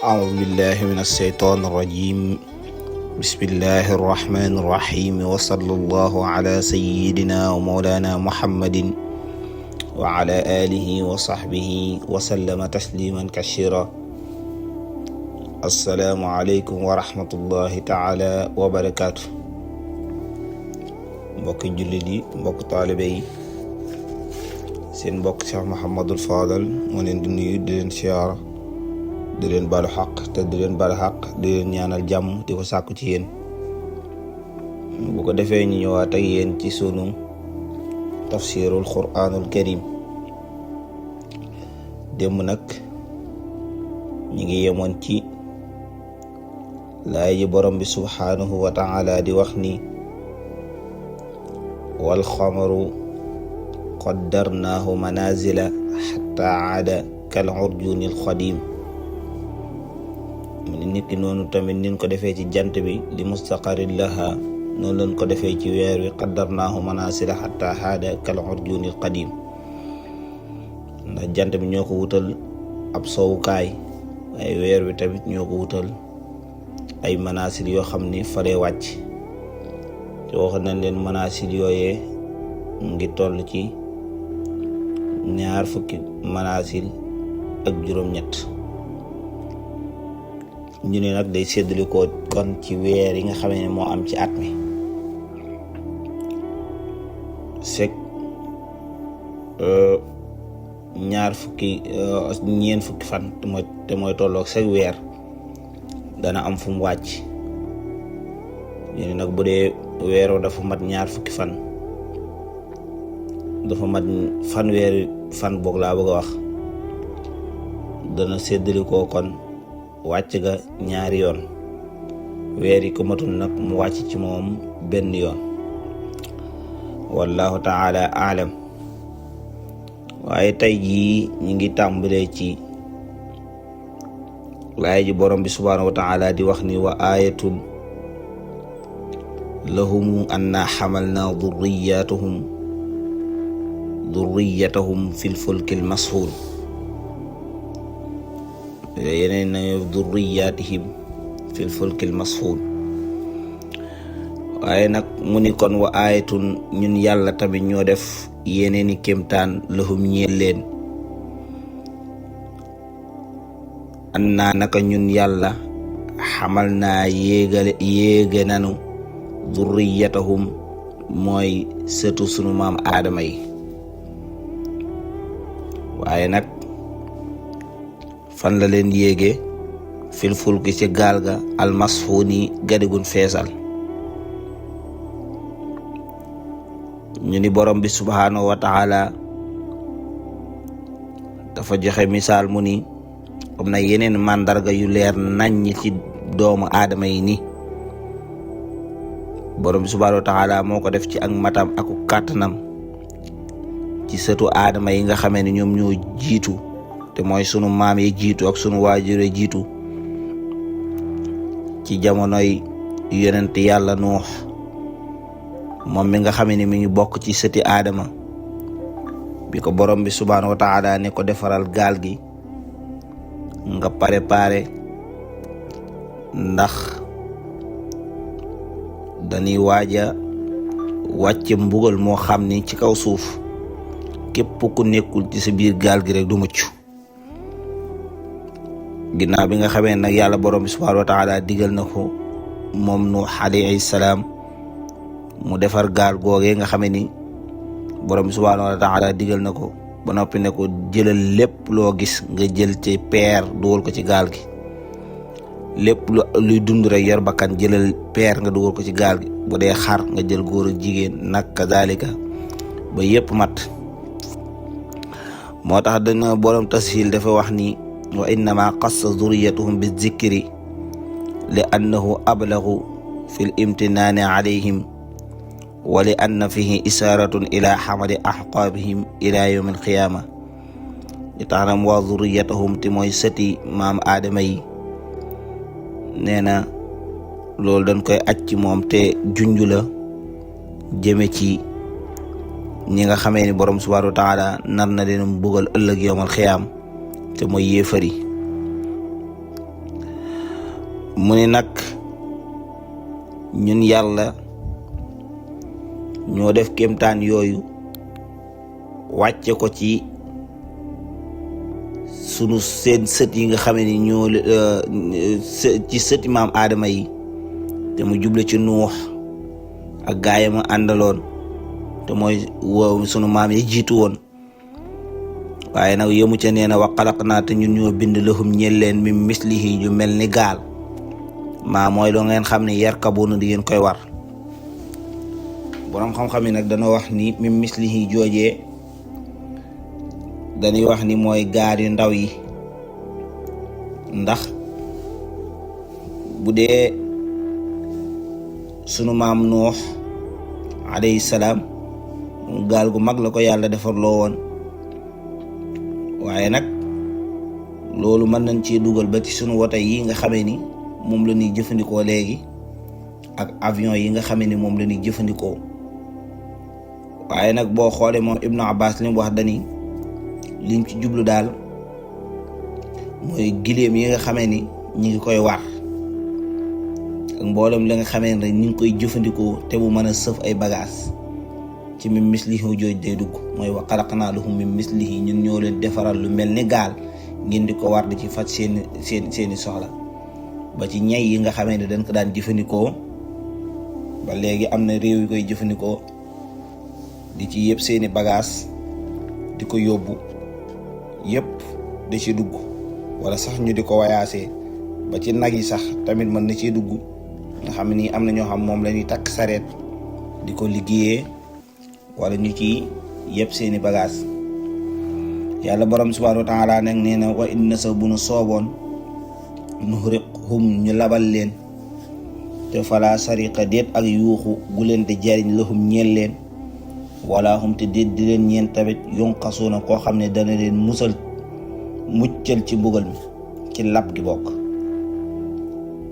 أعوذ بالله من الشيطان الرجيم بسم الله الرحمن الرحيم وصلى الله على سيدنا ومولانا محمد وعلى آله وصحبه وسلم تسليما كثيرا السلام عليكم ورحمة الله تعالى وبركاته mbokki jullit yi mbokk taalibe yi seen mbokk Cheikh Mouhamadul Fadal moo leen di nuyu di leen siyaara di leen balu xaq te di leen balu xaq di leen ñaanal jàmm di ko sàkku ci yéen bu ko defee ñu ñëwaat ak yéen ci sunu tafsirul Qur'anul Karim démb nag ñi ngi yemoon ci laay ji borom bi subhanahu wa ta'ala di wax ni wal xamaru qaddarnaahu manazila xatta aada kal urjunil xadim mu ne nit ki noonu tamit nin ko defee ci jant bi li mustaqarin laha noonu lañ ko defee ci weer wi qaddarnaahu manazila xatta aada kal urjunil qadim ndax jant bi ñoo ko wutal ab sowukaay waaye weer wi tamit ñoo ko wutal ay manazil yoo xam ni fa lay wàcc te wax nañ leen manaasil yooyee ngi toll ci 20 manaasil ak juróom-ñett ñu ne nag day séddale ko kon ci weer yi nga xam ne moo am ci at mi sek ñeent fukki fan te mooy tolloog sek weer dana am fu mu wàcc ñu ne nag bu dee weeroo dafa mat 20 fan dafa mat fanweeri fan boog laa bëgg a wax dana séddali ko kon wàcc ga 2 yoon weer yi ko matul nag mu wàcc ci moom 1 yoon wallahu taala aalam waaye tey jii ñi ngi tàmbalee ci laay ji borom bi subhanahu wa taala di wax ni wa ayatun lahum anna xamalna durriyatahum fil fulkil masxuun yeneen na durriyatihim fil fulkil masxuun waaye nag mu ni kon wa ayatun ñun yàlla tamit ñoo def yeneeni kémtaan lahum ñeel leen anna naka ñun yàlla xamal naa yéege nanu durriyatahum mooy sëtu sunu maam aadama yi waaye nag fan la leen yéege fil fulki ci gaal ga almasxuuni gadigun feesal ñu ni borom bi subhanahu wa taala dafa joxe misaal mu ni am na yeneen màndarga yu leer naññ ci doomu aadama yi ni borom bi subhanahu wa taala moo ko def ci ak matam aku kàttanam ci sëtu aadama yi nga xamee ne ñoom ñoo jiitu te mooy sunu maam yi jiitu ak sunu waajure jiitu ci jamonoy yonent yàlla Nuux moom mi nga xamee ne mi ngi bokk ci sëti aadama bi ko borom bi subhanahu wa taala ne ko defaral gaal gi nga préparé ndax dañuy waaja wàcce mbugal moo xam ni ci kaw suuf képp ku nekkul ci sa biir gaal gi rek du mucc ginnaaw bi nga xamee nag yàlla borom bi subhanahu wa taala digal na ko moom Nuux alayhi salaam mu defar gaal googee nga xamee ni borom bi subhanahu wa taala digal na ko ba noppi ne ko jëlal lépp loo gis nga jël ci peer dugal ko ci gaal gi lépp luy dund rek yor bakkan jëlal peer nga dugal ko ci gaal gi bu dee xar nga jël góor ak jigéen nag kazalika ba yépp mat moo tax dana borom tashil dafa wax ni wa innama qassa zurriyatuhum bi zikri li annahu ablagu fi l imtinaani alayhim wa li anna fihi isaratun ila xamali ahqaabihim ila yawm al qiyaama li tax nam waa zurriyatuhum te mooy sëti maam aadama yi nee na loolu dañ koy aj ci moom te junju la jëme ci ñi nga xamee ni borom subhanahu wa taala nar na leen mbugal ëllëg yawmal xiyaam te mooy yéefari mu ni nag ñun yàlla ñoo def kéemtaan yooyu wàcce ko ci sunu seen sët yi nga xamee ni ñoo ci sëti maam aadama yi te mu juble ci nuux ak gaayama àndaloon te mooy sunu maam yi jiitu woon. waaye nag yëmu ca nee na wa xalaqnaa te ñun ñoo bind lahum ñeel leen min mislihi ñu mel ni gaal maa mooy loo ngeen xam ne yarkabuuna di ngeen koy war. boroom xam-xam yi nag dañoo wax ni min mislihi joojee dañuy wax ni mooy gaal yu ndaw yi, ndax bu dee sunu maam Nuux alayhi salaam gaal gu mag la ko yàlla defar loo woon. waaye nag loolu mën nañ ci dugal ba ci sunu woto yi nga xamee ni moom la ñuy jëfandikoo léegi ak avion yi nga xamee ni moom la ñuy jëfandikoo. waaye nag boo xoolee moom Ibnu Abbas li mu wax dani liñ ci jublu daal mooy giléem yi nga xamee ni ñi ngi koy war ak mboolem li nga xamee ni ñi ngi koy jëfandikoo te mu mën a sëf ay bagages ci min mislihi jooj day dugg. mooy wa xalaqnaa lahum min mislihi ñun ñoo leen defaral lu mel ni gaal ngeen di ko war di ci faj seeni soxla. ba ci ñay yi nga xamee ne dañ ko daan jëfandikoo ba léegi am na réew yu koy jëfandikoo di ci yëpp seeni bagage di ko yóbbu yëpp da ci dugg, wala sax ñu di ko wayaasee ba ci nag yi sax tamit mën na ci dugg. nga xam ni am na ñoo xam moom la ñuy takk sareet di ko liggéeyee wala ñu ci yëpp seeni bagage. yàlla borom subhaanahu wa taala nag nee na wa inna sa bu nu sooboon nuhriqhum ñu labal leen te fala sariqa déet ak yuuxu gu leen di jariñ lahum ñeel leen wala hum te déet di leen ñeen tamit yunqasuuna koo xam ne dana leen muccal ci mbugal mi ci lab gi bokk.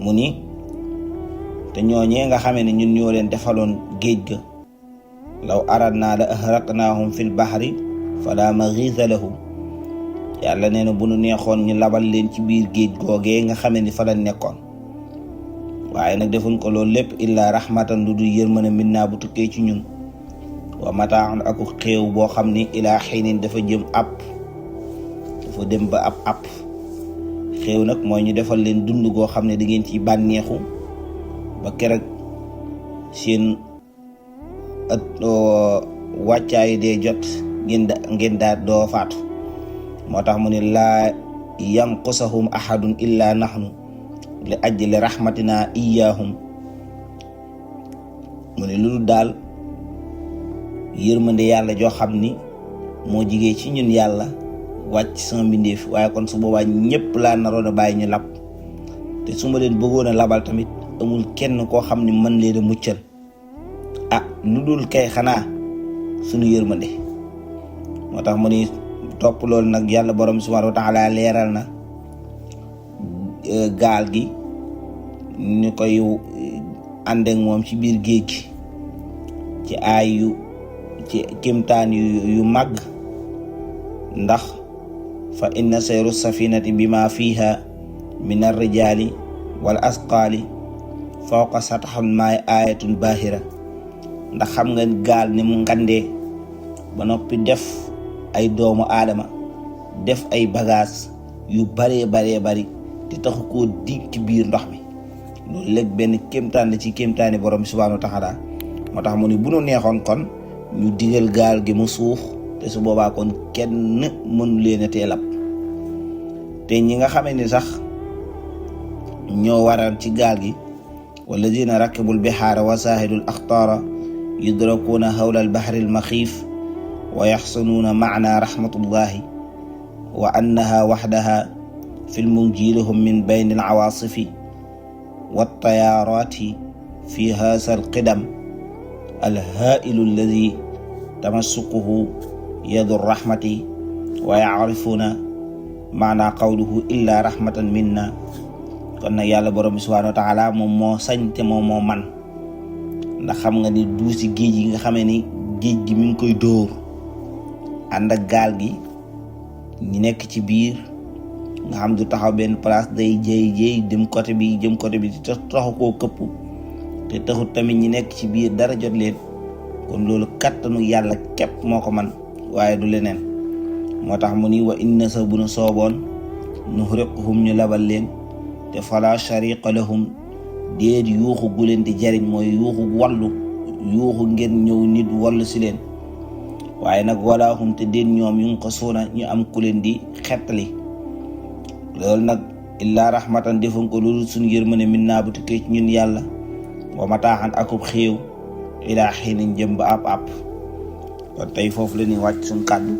mu ni te ñooñee nga xamee ne ñun ñoo leen defaloon géej ga law aradnaa la ahraqnaahum fil bahri fala maghiza lahum. yàlla nee na bu nu neexoon ñu labal leen ci biir géej googee nga xamee ni fa la nekkoon. waaye nag defuñ ko loolu lépp illaa rahmatan lu dul yërmande minnaa bu tukkee ci ñun wa mataan aku xéew boo xam ni ilaa xiinin dafa jëm dafa dem ba ab xéew nag mooy ñu defal leen dund goo xam ne da ngeen ci bànneexu ba keroog seen wàccaay dee jot ngeen daa doo faatu. moo tax mu ne laa yanqusahum ahadun illa nahnu li ajli rahmatina iyaahum. mu ne lu daal yërmande yàlla joo xam ni moo jigee ci ñun yàlla wàcc sama mbindeef. waaye kon su boobaa ñëpp laa naroon a bàyyi ñu lab, te su ma leen bëggoon a labal tamit amul kenn koo xam ni mën leen a muccal lu dul kay xanaa sunu yërmande. moo tax mu ni topp loolu nag yàlla borom subhaanahu wa taala leeral na gaal gi ñu koy àndeek moom ci biir géej gi ci ci kémtaan yu màgg. ndax fa inna sayru safinati bima fiha min arrijaali wal asqaali fawqa sataxal maay ayatun bahira. ndax xam nga gaal ni mu ngandee ba noppi def ay doomu aadama def ay bagage yu baree bari te taxu koo dig ci biir ndox mi. loolu léegi benn kéemtaan la ci kéemtaani borom subhaanahu wa taala. moo tax mu ni bu nu neexoon kon ñu digal gaal gi mu suux, te su boobaa kon kenn mënu leen a teelab. te ñi nga xamee ni sax ñoo waral ci gaal gi walladina rakibul bihaara wa saahidul axtaara yudrakuuna hawla albahri almaxiif wa yaxsunuuna maana rahmatullahi wa annaha waxdaha fi lmunjilahum min bayni alcawaasifi waltayaaraati fi haasa alqidam alhaailu alladi tamassukuhu yadu rahmati wa yacrifuuna maana qawluhu illa rahmatan minna. kon nag yàlla borom bi subhaanahu wa taala moom moo sañ te moom moo man. ndax xam nga ni duusi géej yi nga xamee ni géej gi mi ngi koy dóor ànd ak gaal gi ñi nekk ci biir nga xam du taxaw benn place day jéy dem côté bi jëm côté bi te taxu koo këpp te taxut tamit ñi nekk ci biir dara jot leen. kon loolu kattanu yàlla képp moo ko man waaye du leneen. moo tax mu ni wa inna sa bu nu sooboon nuhriquhum ñu labal leen te fala shariqa lahum déet yuuxu gu leen di jariñ mooy yuuxu wallu yuuxu ngeen ñëw nit wallu si leen. waaye nag wala hum te déet ñoom yunqasuuna ñu am ku leen di xettali. loolu nag illaa rahmatan defuñ ko loolu suñu yërmande min naa bu tukkee ci ñun yàlla wa mataaxan akub xéew ilaa xiinin jëm ba ab kon tey foofu la ñuy wàcc suñu kàddu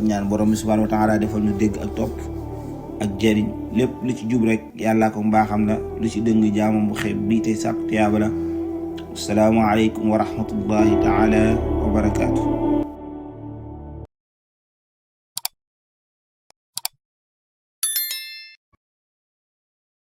ñaan borom bi subhaanahu wa taala defal ñu dégg ak topp ak jëriñ lépp lu ci jub rek yàllaa ko mbaaxam la lu ci dëng jaamam bu xeeb bii tey sàkk tiyaaba la. assalaamu aleykum wa rahmatullahi taala wa barakaatu.